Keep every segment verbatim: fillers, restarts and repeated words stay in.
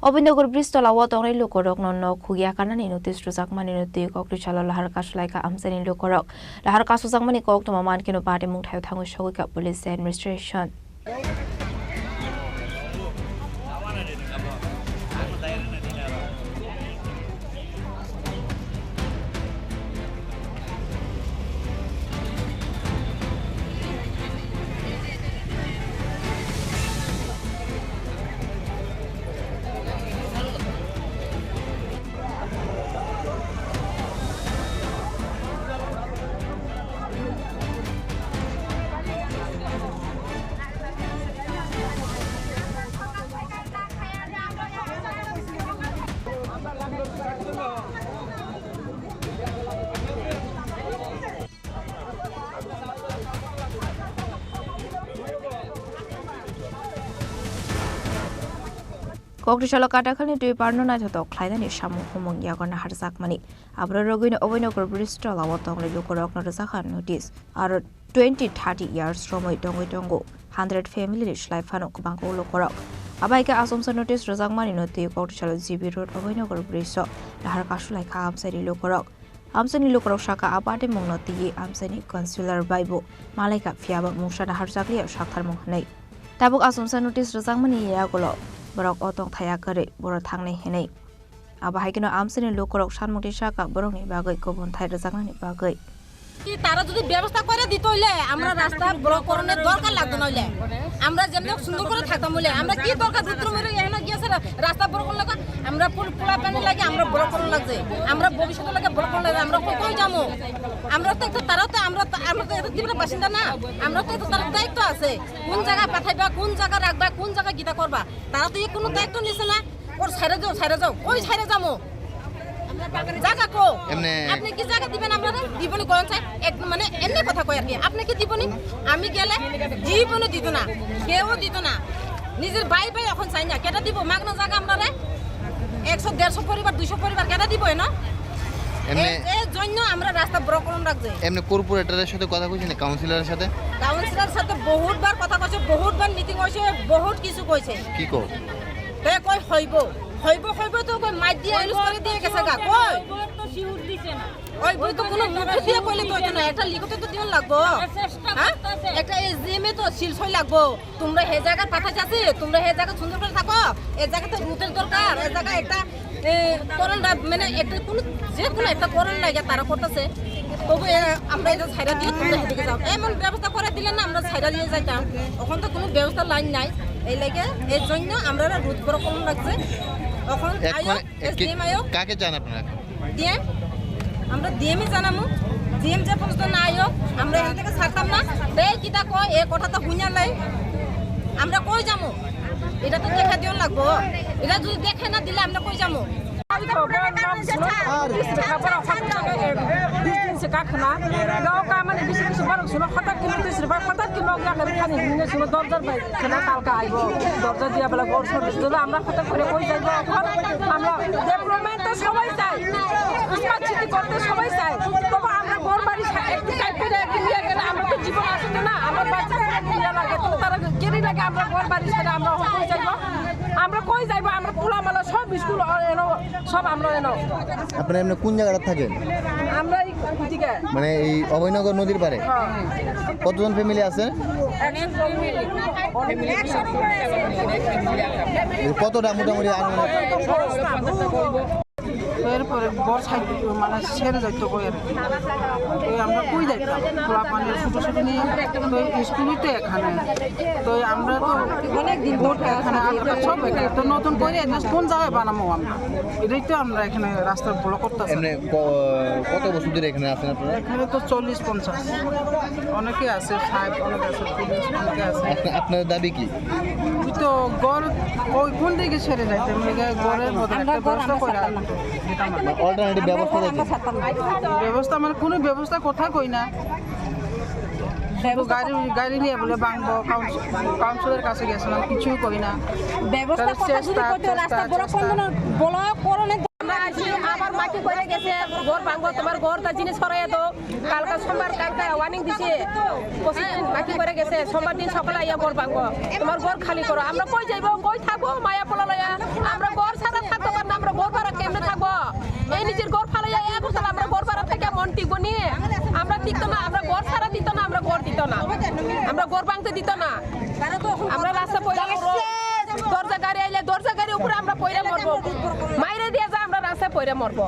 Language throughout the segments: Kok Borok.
Obinagar bridge tola o tongnai lukurokno nok khugya kanani notice rwjakmani no twi kokri salo lahar kasulaikha amchaini lukurok. Lahar kasujakmani koktwma mankhe no patimung thaio thangwi sogwikha police administration. Kokri salo Katakhalni twi parno naithotok khlainani samung humung yago naharjakmani. Abro rogwino Obinagar bridge tola o tongnai lukurokno rwjakha notice. Aro twenty thirty years romwi tongwi tongo. Hundred family ni slai phano kwbangkuk lukurok. Abaikhe asomsa notice rwjakmani no twi Kokri salo G B road Obinagar bridge o nahar kasulaikha amchaini lukurok. Amchaini lukurok saka a patimungno twiwi amchaini councillor bai bo malaikha, phiyaba mungsa naharjakliya saktharmung hwnwi. Tabuk asomsa notice rwjakmani yagulo borok o tongthaya kwrwi borok thangnai hwnwi. Abo hai kheno amchaini lukurok sanmungti saka borokni bagwi kubun thai rwjaknani bagwi. তারা যদি ব্যবস্থা করে দিত হইলে আমরা রাস্তা ব্লক করানোর দরকার লাগতো না হইলে। আমরা যেমনি সুন্দর করে থাকতাম হইলে, আমরা কি দরকার রুদ্রমুদ্র এখানে গিয়েছে রা-, রাস্তা ব্লক করলে তো আমরা পুল-, পোলা পানি লাগে, আমরা ব্লক করানো লাগছে, আমরা ভবিষ্যতে লাগে ব্লক করানো লাগছে, আমরা কই, কই যাবো? আমরা তো একটা, তারাও তো, আমরা তো, আমরা তো একটা ত্রিপুরা বাসিন্দা না, আমরা তো একটা তার দায়িত্ব আছে, কোন জায়গায় পাঠাইবা, কোন জায়গায় রাখবা, কোন জায়গায় গীতা করবা, তারা তো এ কোনো দায়িত্ব নিছে না। ওর ছেড়ে যাও, ছেড়ে যাও, কই ছেড়ে যাবো? জায়গা কো? এমনে আপনি কি জায়গা দিবেন আমরা? দিবনি কোন সাইড? এক মানে এমনি কথা কই আর কি। আপনি কি দিবনি? আমি গেলে জীবনে দিত না, কেউ দিত না। নিজের ভাই ভাই এখন চাই না, কেটা দিব মাগনা জায়গা আমরা রে? একশো দেড়শো পরিবার, দুইশো পরিবার কেটা দিব এনো? এমনি এই, এই জন্য আমরা রাস্তা ব্লক করে রাখছে। এমনি কর্পোরেটরের সাথে কথা কইছেন, কাউন্সিলরের সাথে? কাউন্সিলরের সাথে বহুতবার কথা কইছে, বহুতবার মিটিং হয়েছে, বহুত কিছু কইছে। কি কো? তে কই হইব, হইব, হইব তো কই মাইক দিয়ে ইউজ করে দিয়ে গেছে গা, কই? ওই বই তো কোনো মুখে দিয়ে কইলে তো হইতো না, একটা লিখিত তো দিন লাগবো। হ্যাঁ? একটা এসডিএম এ তো সিল সই লাগবো। তোমরা হে জায়গার পাঠাইছ আছে, তোমরা হে জায়গা সুন্দর করে থাকো, এ জায়গাতে রুটের দরকার, এ জায়গা একটা, এ, করণ রা-, মানে একটা কোনো, যে কোনো একটা করণ লাগে তারা করতেছে। তবু এ, আমরা এটা ছাইড়া দিয়ে তোমরা হেদিকে যাও। এমন ব্যবস্থা করে দিলে না আমরা ছাইড়া দিয়ে যাইতাম। ওখান তো কোনো ব্যবস্থা লাইন নাই। এই লাগে এর জন্য আমরা রুট করে করণ লাগছে। এখন এখন আয়ো, এ, কি, এসডিএম আয়ো। কাকে চান আপনারা এখন? ডিএম, আমরা ডিএমই জানামু। ডিএম যে পর্যন্ত না আয়ো, আমরা এখান থেকে ছাড়তাম না। বে কিতা কয়, এ কথা তো হুইনা লাই। আমরা কই যামু? এটা তো দেখা দিও লাগবো। এটা যদি দেখে না দিলে আমরা কই যামু? Business ka khna, ga o ka mane bisi bisi borok suno hotak kino twi sirba hotak kino ga kari khani hini suno dorjar bai khna talka aibo, dorja dia bela gor sor dole amra hotak kore koi jaibo, amra development to sobai chai, smart city korte sobai chai, tobo amra gor bari sa ekti kai pire ekti liya gele amra to jibon ashe na, amra bachcha liya lage to tara geri lage amra gor bari sare amra koi jaibo, amra koi jaibo, amra pula mala sob school eno. সব আমরা এনো। আপনারা এমনি কোন জায়গাটা থাকেন? আমরা এই দিকে। মানে এই অভয়নগর নদীর পাড়ে? হ্যাঁ। কতজন ফ্যামিলি আছে? একশো ফ্যামিলি। কতটা মোটামুটি আনুমানিক? এরপরে বর সাইড মানে সেরে যাইতো কই আর কি। তো আমরা কই যাইতাম? পোলা পানির ছোট ছোট নিয়ে তো স্কুলই তো এখানে। তো আমরা তো অনেক দিন ভোট এখানে, আধার কার্ড সব এখানে। তো নতুন করে এখানে কোন জায়গায় বানাবো আমরা? এটাই তো আমরা এখানে রাস্তা ব্লক করতেছি। এমনি ক-, কত বছর ধরে এখানে আছেন আপনারা? এখানে তো চল্লিশ পঞ্চাশ। অনেকে আছে, ষাট, অনেকে আছে, চল্লিশ, অনেকে আছে। আপনা-, আপনাদের দাবি কি? ওই তো ঘর, ওই কোন দিকে ছেড়ে যাইতে? মানে ঘরের মধ্যে আমরা একটা ঘর ব্যবস্থা আমরা করে ছাড়তাম না। রাখতে হবে। এটা আমার। মানে অল্টারনেটিভ ব্যবস্থা আমরা দেখেন। ছাড়তাম না। ব্যবস্থা মানে কোনো ব্যবস্থা কথা কই না। শুধু ব্যবস্থা গাড়ি, গাড়ি নিয়ে বলে ভাঙবো, কাউন্স-, কাউন্সিলরের কাছে গেছিলাম, কিছুই কই না। ব্যবস্থা তাহলে কথা যদি চেষ্টা, করতে, চেষ্টা, রাস্তা ব্লক চেষ্টা। করলে না, ব্লক করলে আমরা আছি, আবার মাটি পড়ে গেছে, ঘর ভাঙবো, তোমার ঘর তা জিনিস সরাইয়া দাও। কালকা সোমবার, কালকা ওয়ার্নিং দিছে, পঁচিশ দিন বাকি পড়ে গেছে, সোমবার দিন সকালে আইয়া ঘর ভাঙবো, তোমার ঘর খালি করো। আমরা কই যাইবো, কই থাকবো, মায়া পোলা লইয়া আমরা ঘর উপরে আমরা পড়ে মরবো। মাইরে দিয়ে যা আমরা রাস্তায় পড়ে মরবো।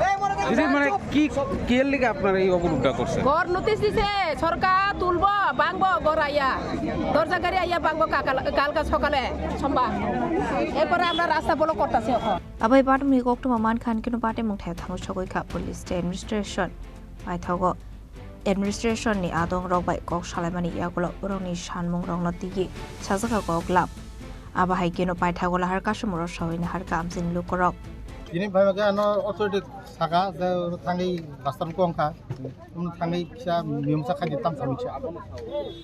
দিদি, মানে কি, কি এর লিগে আপনারা এই অবরোধটা করছেন? ঘর নোটিশ দিছে, সরকার তুলবো, ভাঙবো ঘর আইয়া। দরজা গাড়ি আইয়া ভাঙবো কাকাল-, কালকা সকালে, সোমবার। এরপরে আমরা রাস্তা ব্লক করতেছি এখন। Abai patmni koktwma mankha, hwnkhe no patimung thai thango sogwi kha police tei administration paithago. Administration ni adong rok bai kok salaimani yagulo borokni sanmung rokno tigi sajak kha kok lam. Abo hai kheno paithago lahar kasumoro sawui nahar kha amchini lukurok. Tini bai bagwi ano authority saka je thangwi rasta rok wngkha. Omo thangwi kisa mimsa khaidi tamsa misa.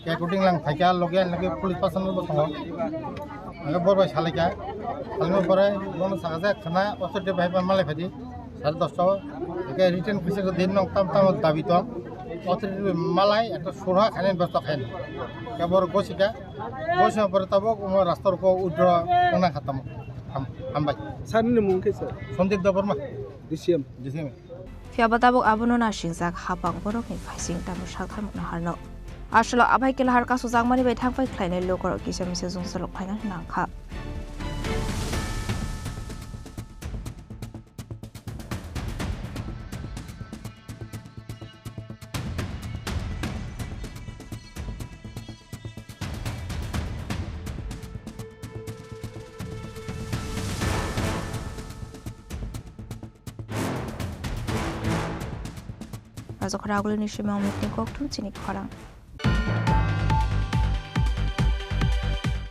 Khe recording lang phaikha, logi ang lagi police person bo tongo. Ang bor bai salaikha. Salma pore bono saka je khana authority bai bai malai phaidi. Sare dosta o. Khe written kisa din nong tam tam dabi tong. Authority malai ekta surha khaini bebosta khaini. Khe bor gosika. Gosika pore tabok omo rasta rok withdraw wngna kha tamo. Ham-, hambai. Sir ni mung khe sir? Sandeep Debbarma. D C M. D C M. Phiya ba tabuk abono nasingjak hapang borokni phaising tamo saktharmung naharno. Aswlao abai kela har kasu jakmani bai thangpai khlainai lukurok kisa misa jungsalok phaina nangkha. Rajakhor agulini simi omikni kokthum chini khorang.